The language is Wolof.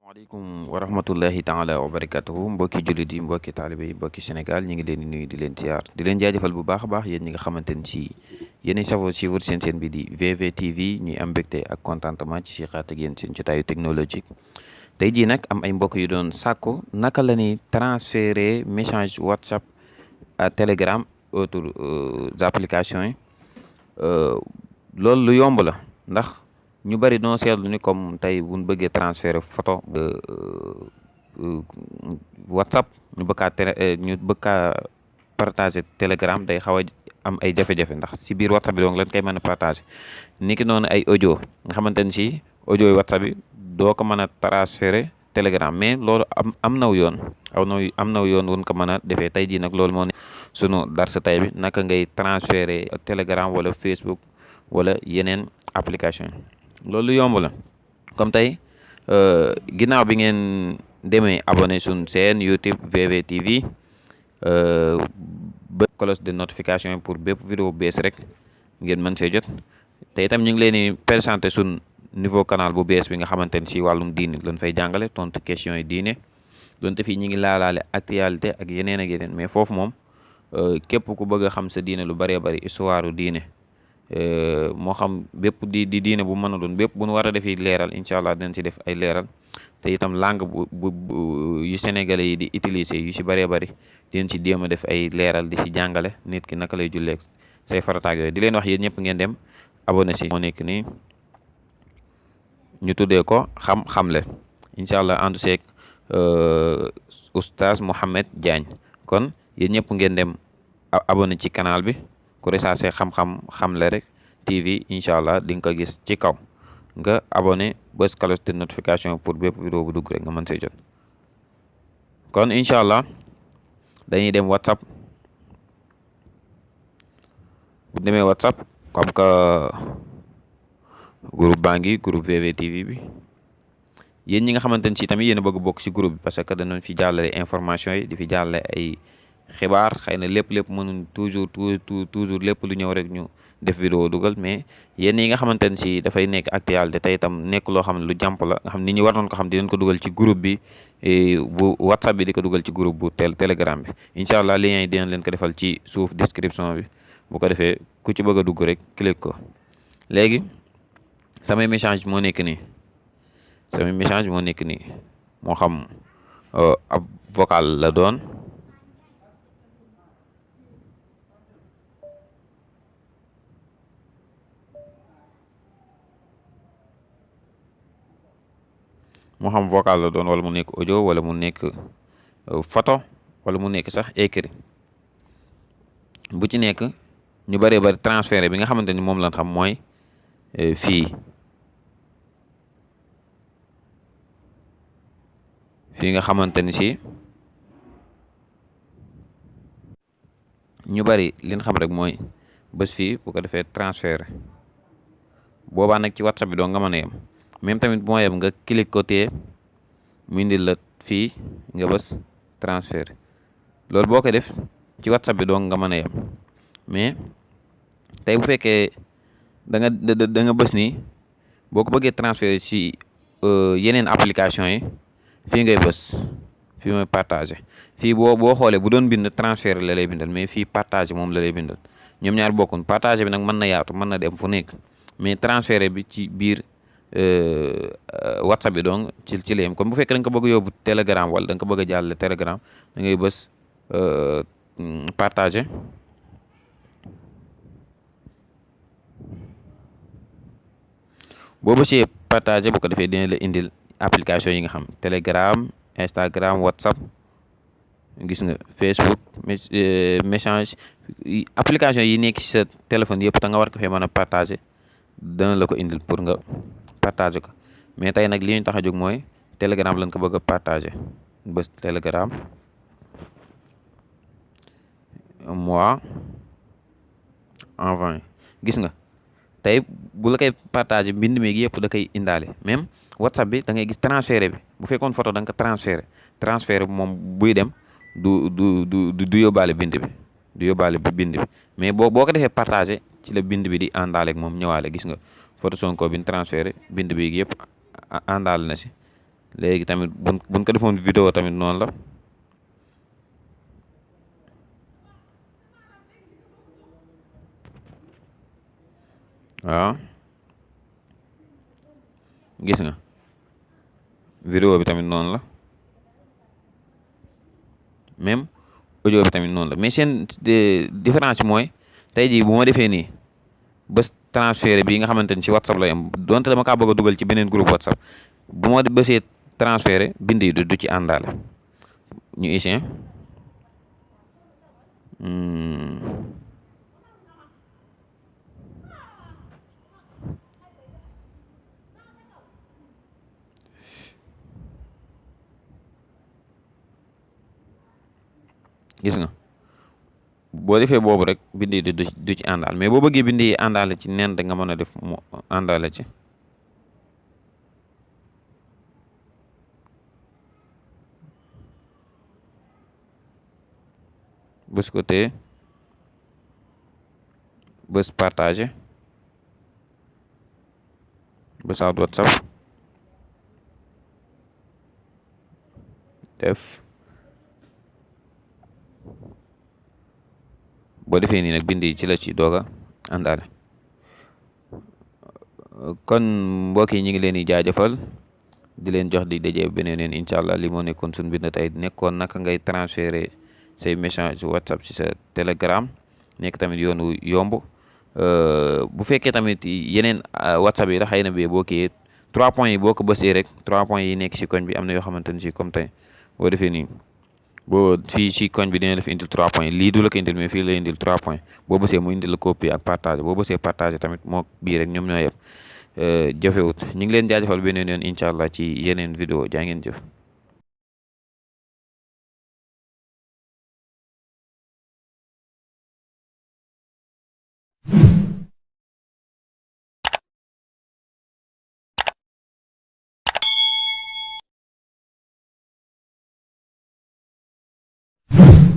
waaleykum wa rahmatullahi taala wa barakatuhu mbokki jullit yi mbokki taalibe yi mbokki Sénégal ñu ngi leen di nuyu di leen ziar di leen jaajëfal bu baax a baax yéen ñi nga xamante ni ci yéenay safoo ci wër seen bi di VVTV ñuy am mbégte ak contentement ci xaat ak yéen seen jotaayu technologique tey jii nag am ay mbokk yu doon sàkku naka la ñuy transférer message WhatsApp à Telegram autres applications yi loolu lu yomb la ndax ñu bari noo seetlu ni comme tey buñ bëggee transférer photo WhatsApp ñu bëgg kaa partager Telegram day xaw a am ay jafe-jafe ndax si biir WhatsApp bi donc lañ koy mën a partager ni ki noonu ay audio nga xamante ni si audio yi WhatsApp bi doo ko mën a transférer Telegram mais loolu am naw yoon am naw yoon wun ko mën a defee tey jii nag loolu moo ne sunu darsa tey bi naka ngay transférer Telegram wala Facebook wala yeneen application yi loolu yomb la comme tey ginnaaw bi ngeen demee abonné suñ seen YouTube VVTV ba cloche de notification yi pour bépp vidéo bees rek ngeen mën see jot te itam ñu ngi leen di présenté suñ nouveau canal bu bees bi nga xamante ni si wàllum diine lañ fay jàngale tontu question yi diine donte fii ñu ngi laalaale actualité ak yeneen ak yeneen mais foofu moom képp ku bëgg a xam sa diine lu bëree bëri histoire diine moo xam bépp di diine bu mën a doon bépp bu nu war a defi leeral incha allah dinañ ci def ay leeral te itam langue bu yu sénégalais yi di utiliser yu si bëree bëri dinañ ci jéem a def ay leeral di si jàngale nit ki naka lay julleeg say farataak yooyu di leen wax yéen ñëpp ngeen dem abonné si moo nekk nii ñu tuddee ko xam-xamle incha allah àndu seeg oustaz Mouhamed Diagne kon yéen ñëpp ngeen dem abonné ci canal bi ku recherché xamle rek TV incha allah di nga ko gis ci kaw nga abonné bës cloche de notification pour bépp vidéo bu dugg rek nga mën see jot kon incha allah dañuy dem WhatsApp bu demee WhatsApp comme que groupe baa ngi groupe VVTV bi yéen ñi nga xamante ne si tamit yéen a bëgg bokk ci groupe bi parce que danañ fi jàllale information yi di fi jàllale ay xibaar xëy na lépp mënuñ toujours lépp lu ñëw rek ñu def vidéo dugal mais yéen yi nga xamante ne si dafay nekk actualité te itam nekk loo xam ne lu jàmp la nga xam nit ñi war nañ ko xam di leen ko dugal ci groupe bi bu WhatsApp bi di ko dugal ci groupe bu Telegram bi incha allah lien yi dinañ leen ko defal ci suuf description bi bu ko defee ku ci bëgg a dugg rek clique ko léegi samay message moo nekk nii moo xam ab vocal la doon wala mu nekk audio wala mu nekk photo wala mu nekk sax écrit bu ci nekk ñu bëree bëri transféré bi nga xamante ni moom lañ xam mooy fii nga xamante ni si ñu bëri liñ xam rek mooy bés fii bu ko defee transféré boobaa nag ci WhatsApp bi doo nga mën a yem même tamit bu ma yem nga clique côté mu indil la fii nga bës transfert loolu boo ko def ci WhatsApp bi doo nga mën a yem mais tey bu fekkee da nga bës nii boo ko bëggee transfert ci yeneen application yi fii ngay bës fii mooy partager fii boo xoolee bu doon bind transfert la lay bindal mais fii partager moom la lay bindal ñoom ñaar bokkun partager bi nag mën na yaatu mën na dem fu nekk mais transfert bi ci biir WhatsApp bi donc ci la yem kon bu fekkee da nga ko bëgg a yóbbu Telegram wala da nga ko bëgg a jàllale Telegram da ngay bës partager boo bësee partager bu ko defee dina la indil application yi nga xam Telegram Instagram WhatsApp gis nga Facebook message application yi nekk ci sa téléphone yëpp te nga war ko fee mën a partager dana la ko indil pour nga partager ko mais tey nag li ñu tax a jóg mooy Telegram lañ ko bëgg a partager bés Telegram moi envoyé gis nga tey bu la koy partager mbind mi yëpp da koy indaale même WhatsApp bi da ngay gis transféré bi bu fekkoon photo da nga ko transféré bi moom buy dem du yóbbaale bind bi mais boo ko defee partager ci la bind bi di àndaale ak moom ñëwaale gis nga photo Sonko bi ñu transféré bind bi yëpp àndaale na si léegi tamit buñ ko defoon vidéo tamit noonu la waaw gis nga vidéo bi tamit noonu la même audio bi tamit noonu la mais seen différence mooy tey jii bu ma defee nii bés transféré bii nga xamante ni ci WhatsApp lay am donte dama kaa bëgg a dugal ci beneen groupe WhatsApp bu ma bësee transféré bind yi du ci àndaale ñu isin gis nga boo defee boobu rek bind yi du ci àndaal mais boo bëggee bind yi àndaale ci nen da nga mën a def mu àndaale ci bës ko téye bës partagé bës out WhatsApp def boo defee nii nag bind yi ci la ci doog a àndaale kon mbokk yi ñu ngi leen di jaajëfal di leen jox di daje beneen yoon incha allah li moo nekkoon suñu bind tey nekkoon naka ngay transférer say message WhatsApp ci sa Telegram nekk tamit yoonu yomb bu fekkee tamit yeneen WhatsApp yi da xëy na bi boo kii 3 points yi boo ko bësee rek 3 points yi nekk ci koñ bi am na yoo xamante ni ci comme tey boo defee nii boo fii ci koñ bi dina la fi indil 3 points lii du la ko indil mais fii la indil 3 points boo bësee mu indil la copie ak partage boo bësee partage tamit moo bii rek ñoom ñoo yëpp jëfewut ñu ngi leen jaajëfal beneen yoon incha allah ci yeneen vidéo jaa ngeen jëf